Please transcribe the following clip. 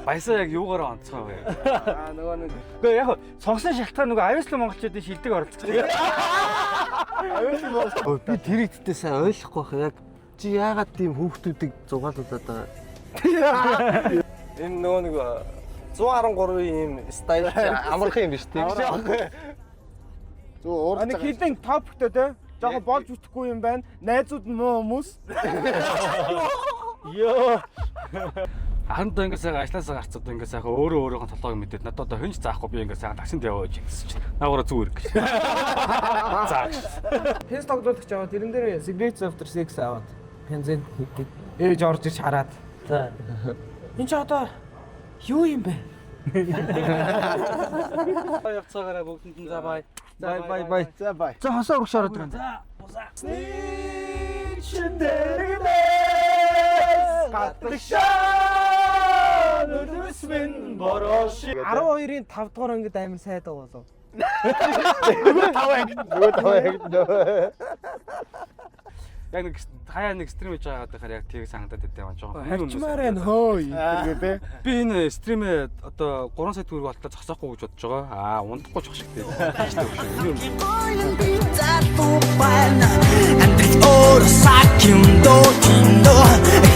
Баясаа яг юугаараа онцгой вэ? Аа, нөгөө нэг Гэхдээ яг сонгосон шалтгаан нөгөө авьяаслан монголчуудын шилдэг оролцогч. Өө, би тэрийг тэгтээ сайн ойлгохгүй байх. Яг чи яагаад тийм хүүхдүүдийг зугаалуулад байгаа? Энэ нөгөө нэг 113-ийн ийм style чи амархан юм биш тийм. Зүг уурж А нэг хідэн топиктой те. Жохон болж үтэхгүй юм байна. Найзууд нь муу хүмүүс. Йоо. Ханд ингээ сайхан ажилласаа гарцаад ингээ сайхан өөрөө өөрийнхөө толгойг мэдээд надад одоо хинж заахгүй, би ингээ сайхан таксинд яваа гэж гэсэн чинь наагаараа зүгээр гэж. За гэж. Пенс тоглуулагч яваа. Тэрэн дээр cigarettes after sex аваад бензин хийдэг. Ээж орж ирж хараад. За. Энд чи одоо юу юм бэ? Явцгаагаараа бүгдэнд нь за бай. Бай бай бай. За, бай. За, хосоо урагш ороод ирэн. Гадагшаа нулимс минь бороош. 12-ын 5 дугаар ангид амар сайд байгаа болов. Нөгөө тав анги нөө. Яг нэг хаяа нэг stream хийж байгаа гэхээр яг тийг санагдаад байт юм жоохон. Харчмаар байна хөөе. Тэргээ те. Би энэ stream ээ одоо 3 сая төгрөг болтлоо зогсоохгүй гэж бодож байгаа. Аа, унтахгүй ч шиг тийм. Гоён би залуу байна. Амьдрал өөр сак юм доо тийм доо.